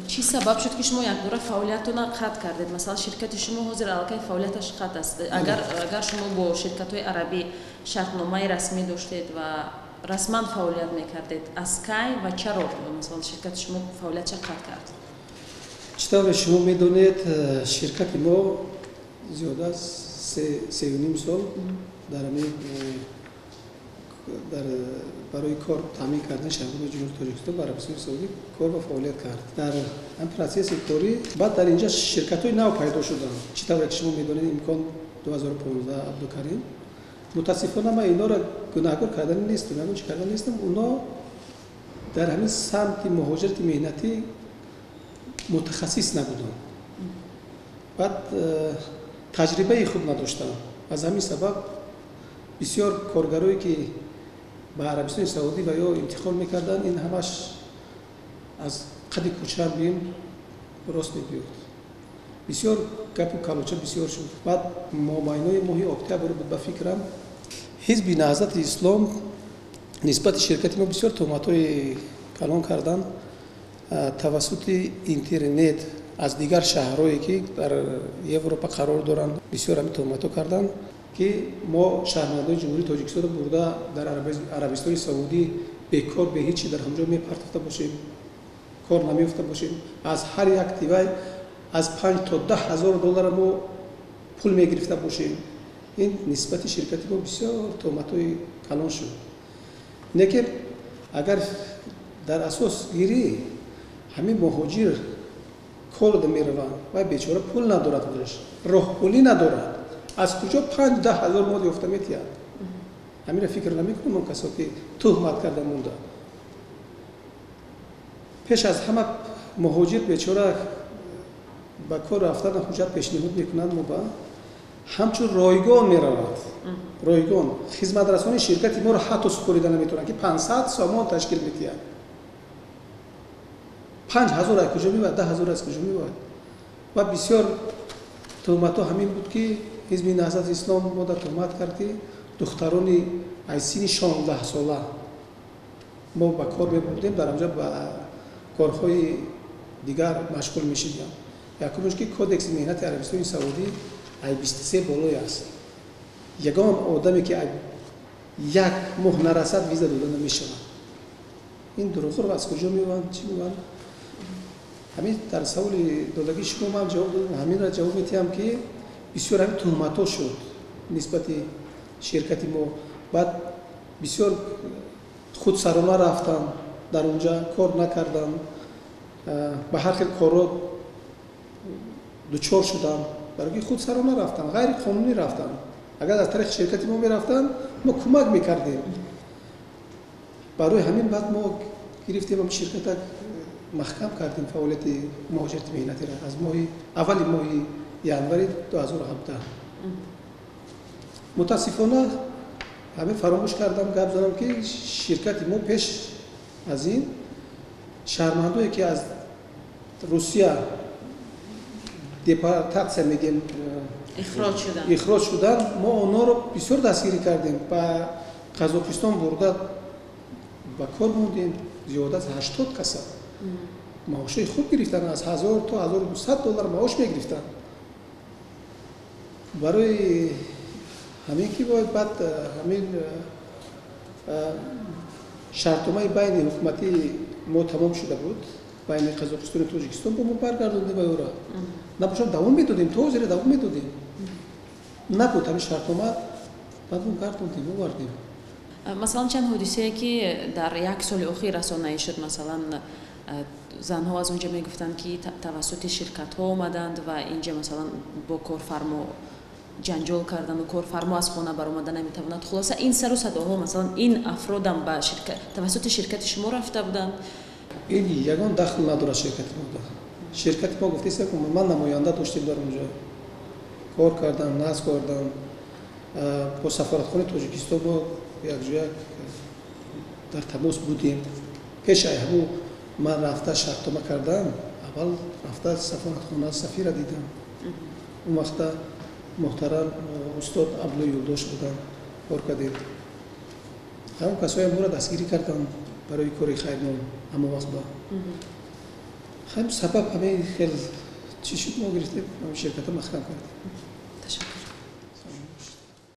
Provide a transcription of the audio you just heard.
Чӣ сабаб шуд, ки шумо якбора фаъолиятона қатъ кардед? Масалан, ширкати шумо ҳозир аллакай фаъолияташ қатъ аст. Агар шумо бо ширкатҳои арабӣ шартномаи расмӣ доштед ва расман фаъолият мекардед, аз кай ва чаро, масалан, ширкати шумо фаъолиятша қатъ кард? Чӣ тавре шумо медонед, ширкати мо зиёда аз 3,5 сол дар ҳамин дар барои кор таъмин кардани шаҳрвандони Ҷумҳурии Тоҷикистон ба Арабистони Саудӣ кор ва фаъолият кард. Дар ҳамин процесси корӣ баъд дар инҷа ширкатҳои нав пайдо шуданд. Чӣ тавре ки шумо медонед, Имкон 2015, Абдукарим. Мутаассифона, ман инҳоро гунаҳкор кардани нестам, ягон чӣ кардан нестам. Онҳо дар ҳамин самти муҳоҷирати меҳнатӣ мутахассис набуданд, баъд таҷрибаи хуб надоштанд. Аз ҳамин сабаб бисёр коргарое, ки ба Арабистони Саудӣ ва ё интиқол мекарданд, ин ҳамаш аз қади кӯча бим рост мебиёд. Бисёр гапу калоча бисёр шуд. Баъд мобайнои моҳи октябр буд, ба фикрам, Ҳизби Наҳзати Ислом нисбати ширкати мо бисёр туҳматҳои калон карданд. Тавассути интернет аз дигар шаҳрҳое, ки дар Европа қарор доранд, бисёр ҳамин туҳматҳо карданд, ки мо шаҳрвандони Ҷумҳурии Тоҷикистонро бурда дар Арабистони Саудӣ бекор, беҳичи дар ҳамҷо мепартофта бошем, кор намеёфта бошем, аз ҳар як тивай аз 5 то 10 ҳазор доллара мо пул мегирифта бошем. Ин нисбати ширкати мо бисёр туҳматҳои калон шуд. Лекин агар дар асос гирӣ, ҳамин муҳоҷир кор мераванд вай бечора пул надорад, худаш роҳпулӣ надорад, аз куҷо 5-10 ҳазор мол ёфта метиҳад? Ҳаминро фикр намекунам он касо, ки туҳмат карда монда. Пеш аз ҳама муҳоҷир бечора ба кор рафтан ҳуҷҷат пешниҳод мекунанд, мо ба ҳамчун ройгон меравад, ройгон. Хизматрасонии ширкати моро ҳатто супорида наметавонанд, ки 500 сомон ташкил метиҳад. 5000 аз куҷо меояд? 10 000 аз куҷо меояд? Ва бисёр туҳматҳо ҳамин буд, ки Ҳизби Наҳзати Ислом мода туҳмат кард, ки духтарони аз синни 16-сола мо ба кор мебурдем, дар ҳамҷо ба корҳои дигар машғул мешидем. Якумш, ки Кодекси меҳнати Арабистони Саудӣ ай 23 болой аст. Ягон одаме, ки як моҳ нарасад, виза дода намешавад. Ин дурӯғҳоро аз куҷо меоянд, чӣ меоянд? Ҳамин дар саволи додагии шумо ман ҷавоб додам, ҳаминро ҷавоб метиҳам, ки бисёр ҳамин туҳматҳо шуд нисбати ширкати мо. Баъд бисёр худсарона рафтанд, дар онҷа кор накарданд, ба ҳар хел корро дучор шуданд, барои ки худсарона рафтанд, ғайриқонунӣ рафтанд. Агар аз тариқи ширкати мо мерафтанд, мо кӯмак мекардем. Барои ҳамин баъд мо гирифтем ҳам ширката маҳкам кардем, фаъолияти муҳоҷирати меҳнатиро аз моҳи аввали моҳи январи 2017. Мутаассифона, ҳамин фаромӯш кардам гап занам, ки ширкати мо пеш аз ин шаҳрмандое, ки аз Русия депортатсия мегем, ихроҷ шуданд, мо онҳоро бисёр дастгирӣ кардем, ба Қазоқистон бурда ба кор мондем. Зиёда аз 80 каса маошҳои хуб гирифтанд, аз 1000 то 1200 доллар маош мегирифтанд. Барои ҳамин ки бояд баъд ҳамин шартномаи байни ҳукуматии мо тамом шуда буд байни Қазоқистону Тоҷикистон, бо мо баргардондем ба ёра. Набошад, давом медодем, то ҳозира давом медодем. Набуд ҳамин шартнома, баъд мо гардондем, овардем. Масалан, чанд ҳодисае, ки дар як соли охир расонаӣ шуд, масалан, занҳо аз он ҷо мегуфтанд, ки тавассути ширкатҳо омаданд ва инҷа, масалан, бо корфармо ҷанҷол карданду корфармо аз хона баромада наметавонад. Хулоса, ин сару садоҳо, масалан, ин афродам ба тавассути ширкати шумо рафта буданд? Ин ягон дахл надорад ширкати мо. Ширкати мо, гуфтест, ман намоянда доштем, дар онҷо кор кардам, насб кардам. Бо сафоратхонаи Тоҷикистон мо якҷоя дар тамос будем. Пеш ай ҳамун ман рафта шартнома кардам, аввал рафта сафоратхона сафира дидам. Он вақта муҳтарам устод Абдулло Юлдош буданд, кор кардем. Ҳамон касоям моро дастгирӣ карданд барои кори хайрном. Ҳамон вақт ба Ҳамин сабаб, ҳамин хел чӣ шуд, мо гирифтем, ширката маҳкам кардем.